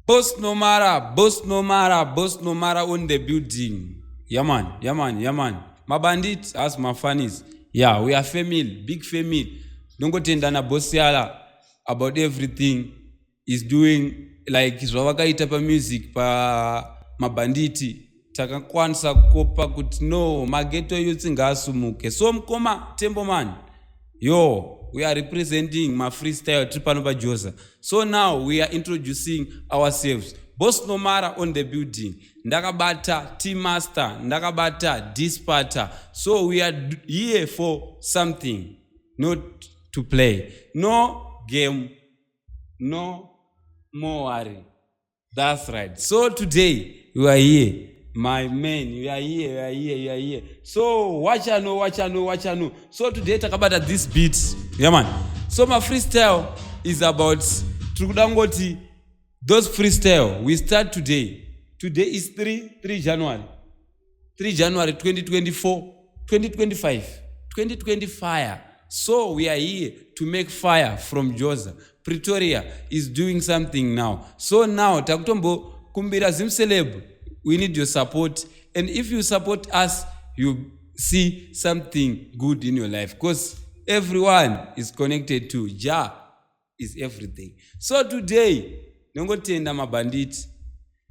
Boss Nomara, Boss Nomara, Boss Nomara on the building. Yeah man, yeah man, yeah man. Mabandit, as my funnies. Yeah, we are family, big family. Ndongotenda na Boss Yala about everything is doing, like zvavakaita pamusic pa mabanditi, takakwanisa kukopa kuti no maghetto youths ngaasumuke. So mukoma Tembo man, yo, we are representing mafreestyle tiri pano paJoza. So now we are introducing ourselves. Boss Nomara on the building, ndakabata T Master, ndakabata Dispata. So we are here for something, not to play no game, no more worry. That's right. So today we are here, my man. We are here, we are here, we are here. So wachano, wachano, wachano. So today takabata this beat. Yeah man. So my freestyle is about, tiri kuda ngoti those freestyle we start today. Today is 3 January. 3 January 2024, 2025, 2020 fire. So we are here to make fire from Joza. Pretoria is doing something now. So now takutombokumbira Zimceleb, we need your support. And if you support us, you see something good in your life, because everyone is connected to Jah is everything. So today nongotenda mabhanditi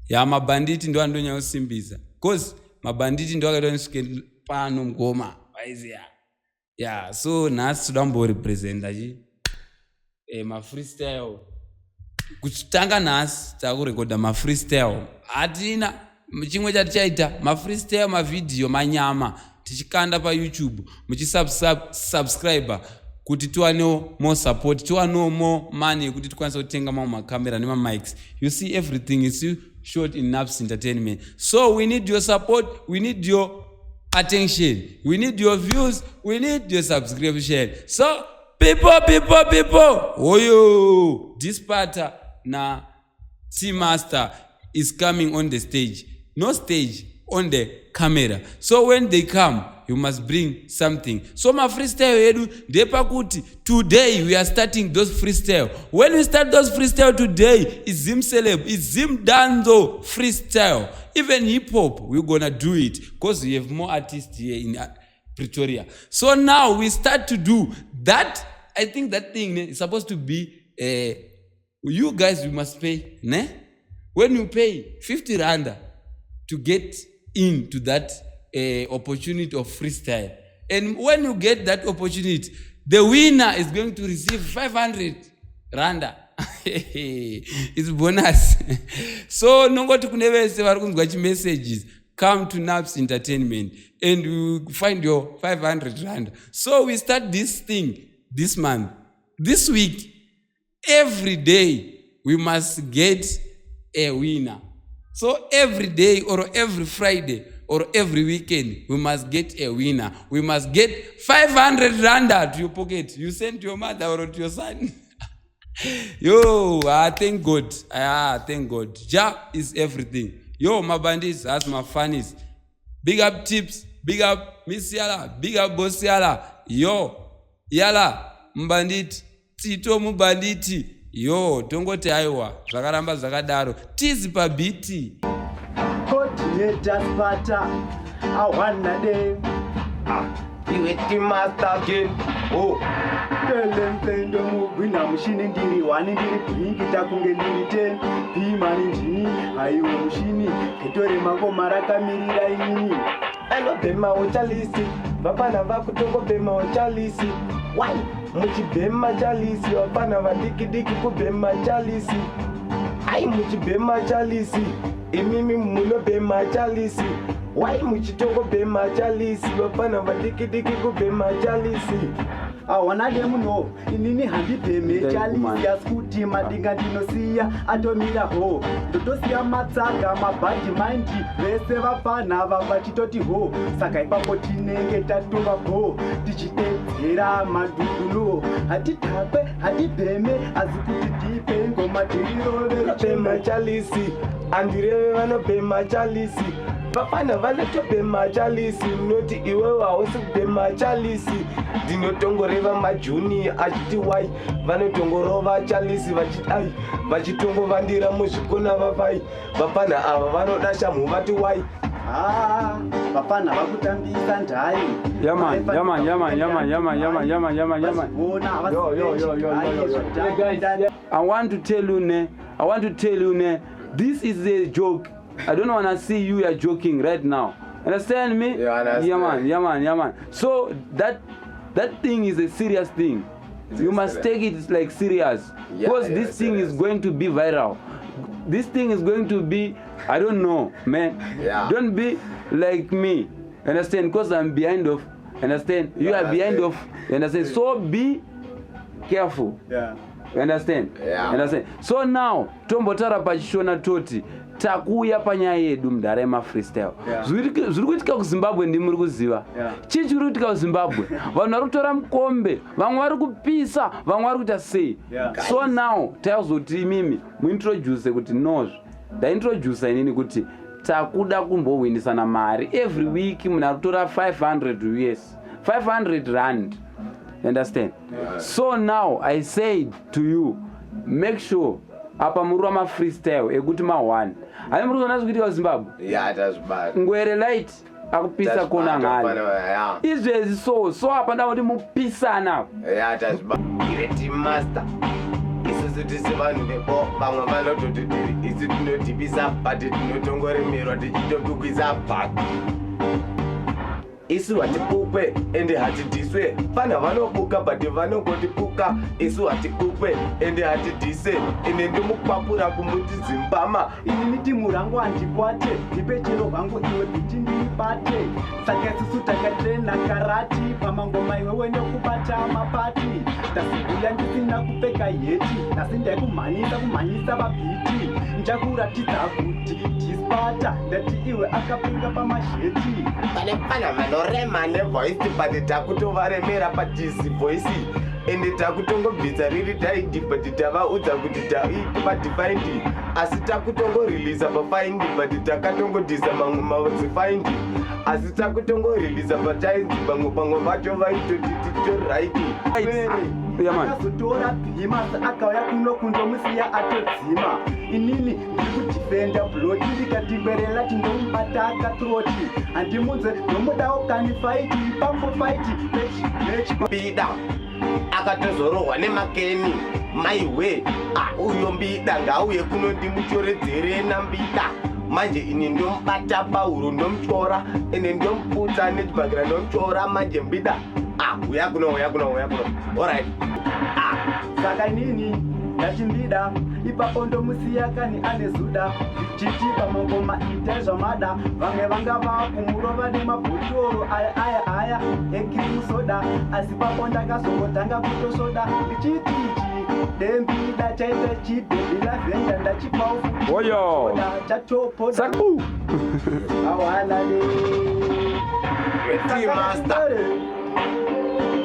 ya mabhanditi ndo andonyanya kusimbisa, because mabhanditi ndo akaita ndisvike pano ngoma vaiziya ya. So nhasi toda kumborepresenta chi mafreestyle. Kutanga nhasi takurekodha mafreestyle, hatina chimwe chatichaita, mafreestyle, mavhidhiyo manyama tichikanda paYouTube, muchisubscribe kuti tiwanewo more support, tiwanewo more money yekuti tikwanise kutenga mamwe makamera nemamics. You see, everything is shot in Naps Entertainment. So we need your support, we need your attention, we need your views, we need your subscription. So people, people, people, oyo Dispata na T Master is coming on the stage, no stage, on the camera. So when they come, you must bring something. So mafreestyle yedu ndepakuti today we are starting those freestyle. When we start those freestyle today, is Zim celeb, is Zim dancehall freestyle, even hip hop we're gonna do it, because we have more artists here in Pretoria. So now we start to do that. I think that thing, ne, is supposed to be you guys, you must pay, ne? When you pay 50 rand to get into that opportunity of freestyle, and when you get that opportunity, the winner is going to receive 500 randa. It's bonus. So nongoti kune vese vari kunzwa chimessages, come to Naps Entertainment and we will find your 500 rand. So we start this thing this month, this week. Every day we must get a winner. So every day or every Friday or every weekend we must get a winner. We must get 500 randa to your pocket. You send to your mother or to your son. Yo, ah, thank God. Ah, thank God. Jah is everything. Yo, mabandits, that's my funnies. Big up Tips, big up Miss Yala, big up Boss Yala. Yo, Yala mubanditi, Tito mubanditi. Yo, tongoti aiwa, zvakaramba zvakadaro. Tizi pabeat. Coordinator Sparta, awana de. Iwe T-Master again. Oh, Tele mpendo mugwina mushini, ndiri one, ndiri bhinkita kunge ndiri 10 pimani ndini haiwe mushini ketore mangoma rakamirira inini. Anobhemawo chalice, vapana vakutongobhemawo chalice. Why muchibhema chalice, vapana vadiki diki kubhema chalice? Ai, muchibhema chalice, imimi munobhema chalice. Why muchitongobhema chalice, vapana vadiki diki kubhema chalice? Awana de muno, inini handibheme chalice, asi kuti madinga ndinosiya atomira ho, ndotosiya matsaga mabad mind vese vapana vachitoti ho. Saka ipapo tinenge tatova bo tichitedzera madhudhulo, hatidhakwe, hatibheme, asi kuti tipe ngoma tirirove. Vanobhema chalice, andireve, vanobhema chalice, vapana vanotobhema chalice. Noti iwewe hausi kubhema chalice, ndinotongoreva. Ndakureva majuni achiti wai vanotongorova chalisi vachiti ai vachitongovandira muzvikona vavai vapana ava vanoda shamhu vati wai. Ha, vapfana vakutambisa ndai. Yeah, man, yeah, man, yeah, man, yeah, man, yeah, man, yeah, man, yeah, man, yeah, man, yeah, man. Vazviona. Yo, yo, yo, yo, yo, yo. Hey, guys, I want to tell you, ne, I want to tell you, ne, this is a joke. I don't wanna see you are joking right now. Understand me? Yeah, I understand. Yeah, man, yeah, man, yeah, man. So that thing is a serious thing. It's You must serious. take it like serious. Yeah, Because yeah, this thing is serious. going to be viral. This thing is going to be, I don't know, man. Yeah. Don't be like me. Understand? Because I'm behind of, understand? You Yeah, are behind understand. of, understand? So be careful. Yeah. You understand? Yeah. Understand? So now tombotaura pachishona toti takuuya panyaya yedu mudhara yemafreestyle. Yeah. Zviri kuitika kuZimbabwe ndimuri kuziva. Yeah. Chii chiri kuitika kuZimbabwe? Vanhu vari kutora mukombe, vamwe vari kupisa, vamwe vari kuita sei. Yeah. So now taizoti imimi muintroduce kuti nozvo ndaintroduca inini kuti takuda kumbohwinisana mari every week. Munhu ari kutora 500 US, 500 rand. You understand? Yeah. So now I said to you, make sure apa muri wamafreestyle ekuti ma1 hai muri kuzoona zvikuitika kuZimbabwe. Ya, tazvibata. Ngwere Light akupisa kona ngale Ya. izvezvi. So apa nda kuti mupisana apa. Ya, tazvibata. Great master, isusu tisi vanhu vepo vamwe vanototi tiri isu tinodhibisa, but tinotongoremerwa tichitokwikwiza bhak. Isu hatipupwe ende hatidhiswe. Fana vanobuka but vanongotipuka. Isu hatipupwe ende hatidhise, ende ndomukwapura kumuti zimbama. Inini timu rangu handikwate, ndipe chero hwangu iwe beat ndibate. Saka isusu takatrena karate pamangoma, iwewe nekubata mapati. Ndasiuya ndisina kupfeka heti, nhasi ndaikumhanyisa kumhanyisa pabeat. Nchakuratidza kuti ndispata, ndati iwe akapinga pamazheti. Pane fana vanorema nevoice, but takutovaremera padisi voice, ende takutongobvisa riri taidi, but tavaudza kuti taipa defined, asi takutongoreleasa pafaindi, but takatongodhisa mamwe mazifaindi, asi takutongoreleasa pachainzi vamwe vacho vaitoti titoright. Yeah, man. Akazotora bhima akauya kuno kundomusiya atodzima. Inini ndiri kudhifenda bloti, ndikati ngwerela tindomubata katroti, handimunze ndomudawo kani fight pambo fight match. Mbida akatozorohwa nemakeni maiwe. Ah, uyo Mbida ngauye kuno ndimuchoredzere nambida. Manje ini ndomubata pauro, ndomutyora, ende ndomuputsa nechibhakira, ndomutyora. Manje Mbida, ah, uya kuno, uya kuno, uya kuno. Alright, ah. Saka inini ndachimbida ipapo ndomusiya kani ane zuda, ndichiti pamangoma itai zvamada. Vamwe vanga vakumurova nemabhotoro aya aya aya ecream soda, asi papo ndakazongotanga kutosoda ndichitichi dembida chaita chibhebhi lavhenda ndachipawo. Oyo. Chatopoda. Saku. Awalale. Master.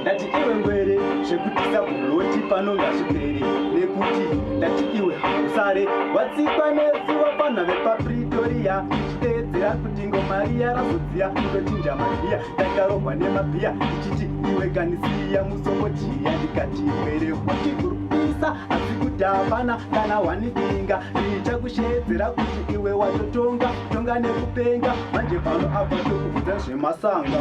Ndati iwe ngwere, zvekutisa bhuloti pano ngazvipere, nekuti ndati iwe hausare watsikwa nezuva panha vepaPretoria, ndichiteedzera kuti ngoma riya razodziya kutochinja magiya. Ndakarohwa nemabhiya ndichiti iwe kanisiya musokotiya, ndikati ngwere kuti kurupisa, asi kuti hapana kana wanidinga richakushedzera kuti iwe watotonga tonga nekupenga. Manje pano apa tokubvunza zvemasanga.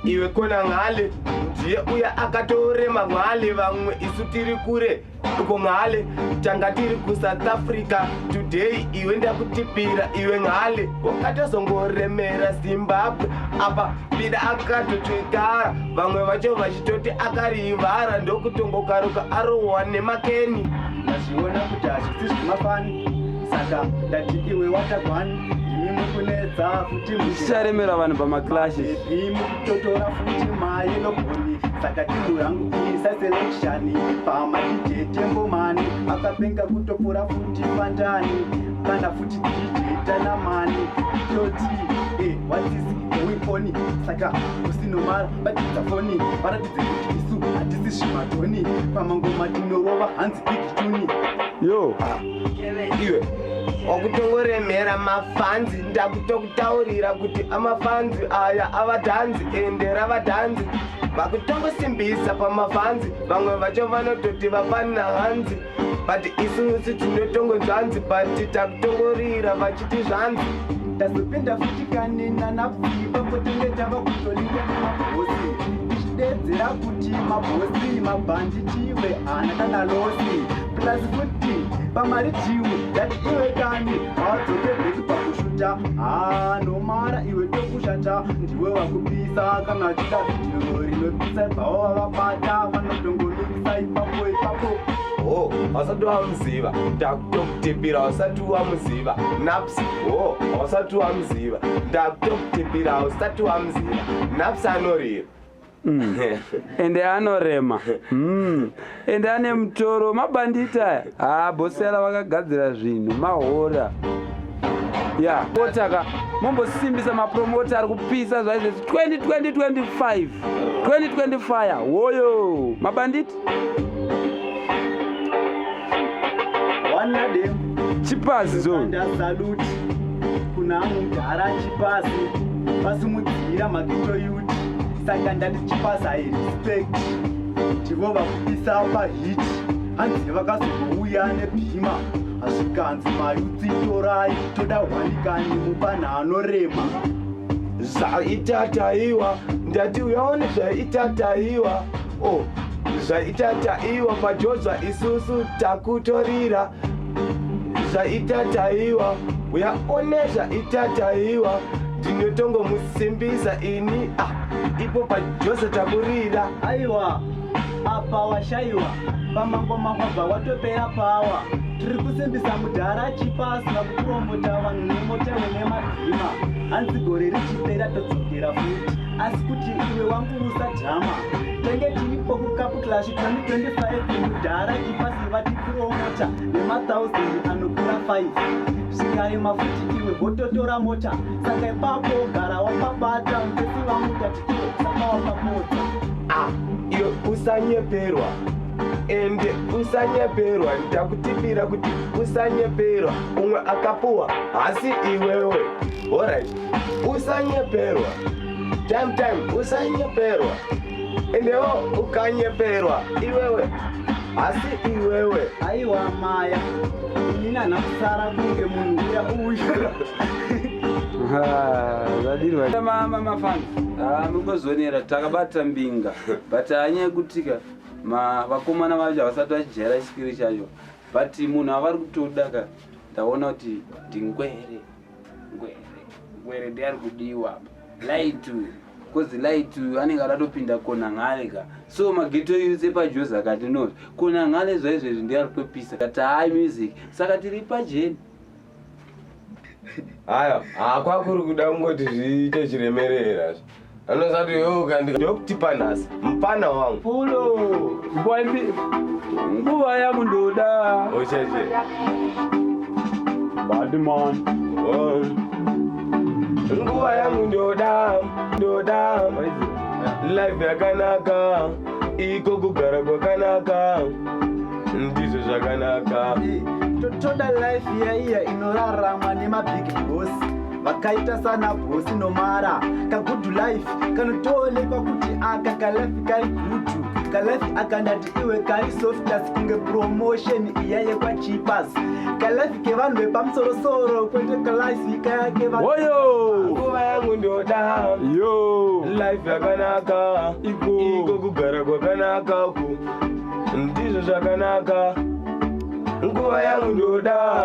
Iwe kona ngale ndiye uya akatorema ngale, vamwe isu tiri kure uko ngale, tanga tiri kuSouth Africa today. Iwe ndakutipira iwe ngale wakatozongoremera Zimbabwe apa. Mbida akatotsvekara, vamwe vacho vachitoti akarivhara, ndokutongokaruka arohwa nemakeni. Ndazviona kuti hazvisi zvemafani, saka ndati iwe watagwani, ndimi mukunetsa futi. Zvichicharemera vanhu pamaclashes. Mukutotora futi mayelobhoni, saka timu rangu isa selection pamadj Tembomani akapenga kutopura futi fandani kana futi DJ Tanamani toti what is going on? Saka usinomara batidza foni, varatidze kuti isu hatisi zvimadhoni, pamangoma tinorova hanzi big tune. Yo. Iwe wakutongoremera mafanzi, ndakutokutaurira kuti amafanzi aya avadhanzi, ende ravadhanzi. Vakutongosimbisa pamafanzi, vamwe vacho vanototi vapana hanzi, but isusu tinotongonzvanzi, but takutongorira vachiti zvanzi. Tazopinda futi kanina napfipa potenge tava kutolinga nemabhosi, tichidedzera kuti mabhosi mabhanditiwe haana kana loss. Plus futi pamari tiwe ndati iwe kani hawadzoke back pakushuta. Ha, nomara iwe tokushata, ndiwe wakupisa. Kana achida vhidhiyo rinopisa, ibvawo vavabata, vanotongomikisa ipapo ipapo. Ho, hausati wamuziva, ndakutokutipira. Hausati wamuziva Naps. Ho, hausati wamuziva, ndakutokutipira. Hausati wamuziva Naps, anorira. Ende anorema. Ende ane mutoro. Mabhanditi aya, ha, bhosera vakagadzira zvinhu mahora ya otaka. Mombosimbisa mapromota ari kupisa zvaizvezvi 2025 2025. Woyo mabanditi. Wanadem. Chipasi zo. Ndasaluti kuna mudhara Chipasi, vasimudzira maghetto youth. Saka ndati Chipasi, I respect, ndivo vakupisa pahit. Hanzi vakazongouya nebhima, zvikanzi mayouth torai, toda hwanikani mupana anorema. Zvaitataiwa, ndati uyaone zvaitataiwa. O, zvaitataiwa pajozva, isusu takutorira zvaitataiwa. Uyaone zvaitataiwa, ndinotongomusimbisa ini. Ah, ipo pajoza takurira. Aiwa, apa washayiwa pamangoma, kwabva watopera pawa. Tiri kusimbisa mudhara Chipasi, vakupromota vanhu nemota nemabhima. Hanzi gore richipera todzokera futi, asi kuti iwe wangu usadhama, tenge tiripo kuCup Clash 2025. Mudhara Chipasi vatipromota nema1000 anokura 5, zvikarema futi iwe vototora mota. Saka ipapo gara wapabata mufesi vamutati iwe saka wapapota. Ah, iwe usanyeperwa, ende usanyeperwa, ndakutipira kuti usanyeperwa. Umwe akapuwa hasi iwewe. Alright, usanyeperwa time time, usanyeperwa. Endewo ukanyeperwa iwewe, hasi iwewe. Aiwa maya, inini hana kusara kunge munhu uya uyu. Zvadirwa mafans mungozonera takabata mbinga, but hanyaya yekutika vakomana vacho havasati vachijaira chikiri chacho, but munhu avari kutoda ka, ndaona kuti ndingwere ngwere ngwere ndiari kudiwa apa light, because light anenge adatopinda kona ngale ka. So maghetto youth epajozi akati no, kona ngale zvaizvezvi ndiari kutopisa kati hai music, saka tiri pajeni. Haya, hakwakuri kuda kungoti zviite chiremerera, anosati iwe ndokutipa nhasi mupana wangu. Pulo nguva yangu ndoda. Ucheche. Badman. Oh. Nguva yangu ndoda, ndoda life yakanaka, iko kugara kwakanaka, ndizvo zvakanaka. Totoda life yaiya inoraramwa nemabig boss vakaita sana bosi Nomara. Kagood life kanotoonekwa kuti aka kalife kari good. Kalife aka ndati iwe kari soft kunge promotion iya yekwachipas. Kalife kevanhu vepamusorosoro, kwete kalife kaya kevanhu. Woyo. Nguva yangu ndoda yo life yakanaka, Iko. iko kugara kwakanaka ku, ndizvo zvakanaka. Nguva yangu ndoda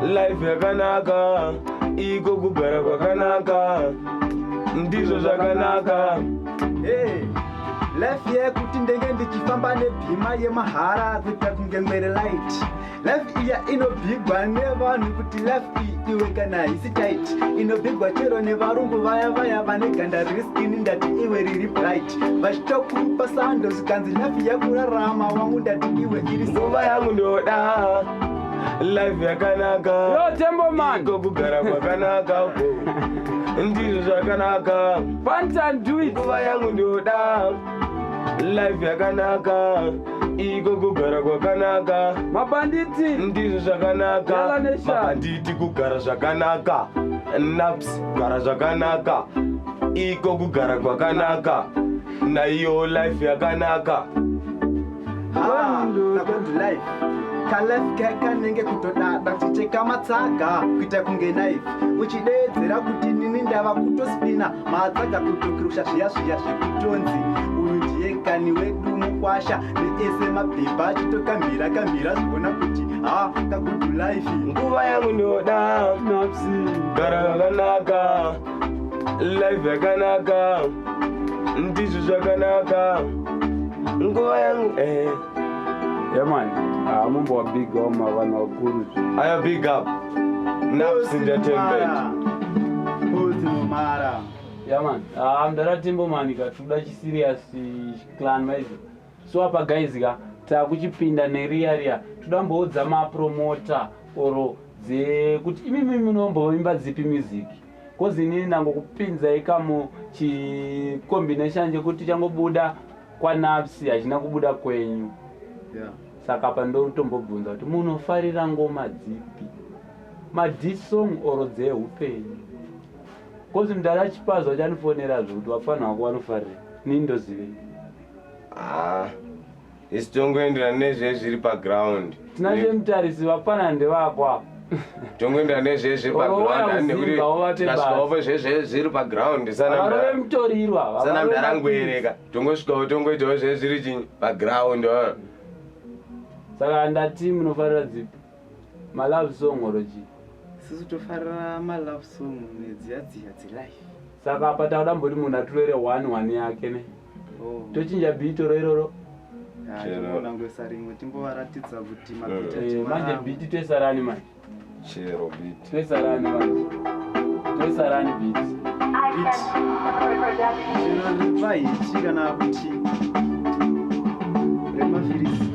life yakanaka, iko kugara kwakanaka, ndizvo zvakanaka. Hey, life yekuti ndenge ndichifamba nebhima yemahara kuita kunge ngwere light. Life iya inobhigwa nevanhu kuti life iyi iwe kana haisi tight, inobhigwa chero nevarungu vaya vaya vane ganda riri skin, ndati iwe riri bright, vachitokupa sando, zvikanzi life yakurarama wangu ndati iwe iri. Nguva yangu ndoda life yakanaka, Yo, Tembo man. iko kugara kwakanaka uko, ndizvo zvakanaka. Pantan, do it. Nguva yangu ndoda life yakanaka, iko kugara kwakanaka, Mabanditi. ndizvo zvakanaka. Yala Nation. Mabanditi, kugara zvakanaka. Naps, kugara zvakanaka, iko kugara kwakanaka. Naiyo life yakanaka. Ha, kagood life, kalife kanenge kutodada kuchicheka matsaga kuita kunge knife, uchideedzera kuti nini ndava kutospina matsaga, kutokirusha zviya zviya zvekutonzi uyu ndiye kani wedu mukwasha, neese mabhebha achitokamhira kamhira zviona kuti ha, kagood life. Nguva yangu ndoda. Napsi. Gara yakanaka, life yakanaka, ndizvo zvakanaka, nguva yangu. Yeah man, ah, mumbo wa big oma vanhu vakuru. Aya, big up Naps Entertainment. Ozinomara. Yeah man, ah, mdara Timbo man ka, tuda chiserious clan maizi. So apa guys ka, takuchipinda neriya riya, tudamboudza mapromota oro dzekuti imimi munomboimba dzipi music, 'cause inini ndangokupinzai kamu chicombination chekuti changobuda kwaNapsi, hachina kubuda kwenyu. Saka apa ndotombobvunza kuti munofarira ngoma dzipi, madiss song oro dzeupenyu? 'Cause mudhara Chipazwa chandifonerazvo kuti vapfanha vako vanofarira, nini ndozivei? Ah, isi tongoenderana nezvezviri paground. Tinashe mutarisi, vapfana ndevako apa. Tongoenderana nezvezviri Oro paground. waya Nekuti kuzinga wovate basa. tasvikawo zvezve zviri paground. Varove mutorirwa. Sana mdarangwereka, tongosvikawo tongoitawo zvezviri chinyi paground. Saka ndati munofarira dzipi, malove song oro chii? Isusu tofarira malove song nedziya dziya dzelife. Saka apa takuda mboti munhu atirere one one yake ne. Tochinja beat ro iroro. Chero. Tinoona ngoisa rimwe timbovaratidza kuti mabhiti. Manje beat toisarani manje? Chero beat. Toisarani manje, toisarani beat? Chero ripa hichi kana kuti remafirisi.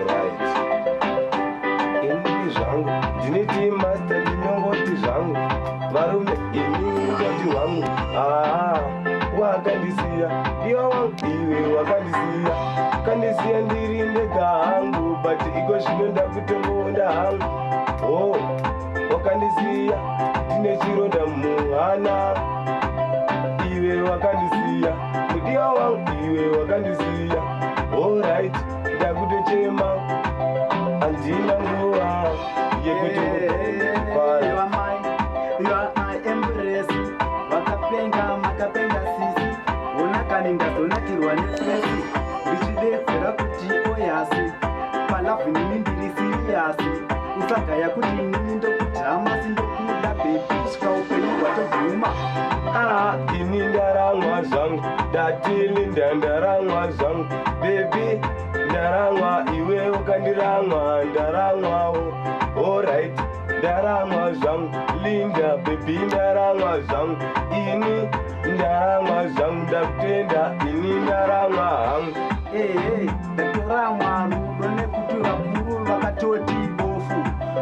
Right, inini zvangu ndiniti master, ndinongoti zvangu varume, ini ngoti wangu, aa, wakandisiya iwe wangu, iwe wakandisiya, kandisiya ndiri ndega hangu, but iko zvino ndakutongoonda hangu. O, wakandisiya ndine chironda muhana, iwe wakandisiya, mudiwa wangu, iwe wakandisiya. Alright, ndakutochema, handina nguva yekuti You are my, you are my embrace. Vakapenga, makapenga sisi, ona kani ndazonakirwa nefesi, ndichidedzera kuti oyasi palove, nini ndiri serious, usagaya kuti nini ndokudhama, sindokuda baby kusvika upenyu hwatoguma. Ah, ini ndaramwa zvangu, ndatilinda, ndaramwa zvangu baby, ndaramwa, iwe ukandiramwa, ndaramwawo. Alright, ndaramwa zvangu Linda baby, ndaramwa zvangu, ini ndaramwa zvangu, ndakutenda, ini ndaramwa hangu. Ehe, ndatoramwa rudo nekuti vakuru vakatoti bofu,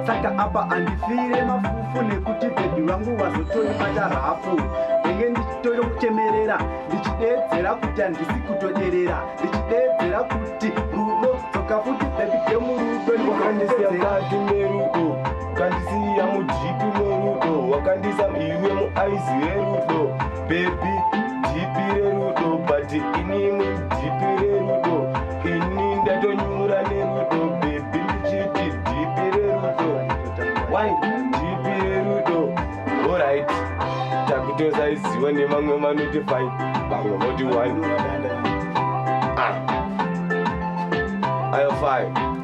saka apa handifire mafufu nekuti baby vangu vazotonibata rafu, ndenge ndichitokuchemerera, ndichidedzera kuti handisi kutoderera, ndichidedzera kuti rudo dzoka futi baby gemurudo. Wakandisiya mukati merudo, kandisiya mudeep merudo, wakandisa iwe muice rerudo baby, deep rerudo, but ini mudeep rerudo, ini ndatonyura nerudo baby, ndichiti deep rerudo, why deep rerudo. Alright, takutosaiziwa nevamwe vanoti 5, vamwe voti 1. Ah, ayo 5.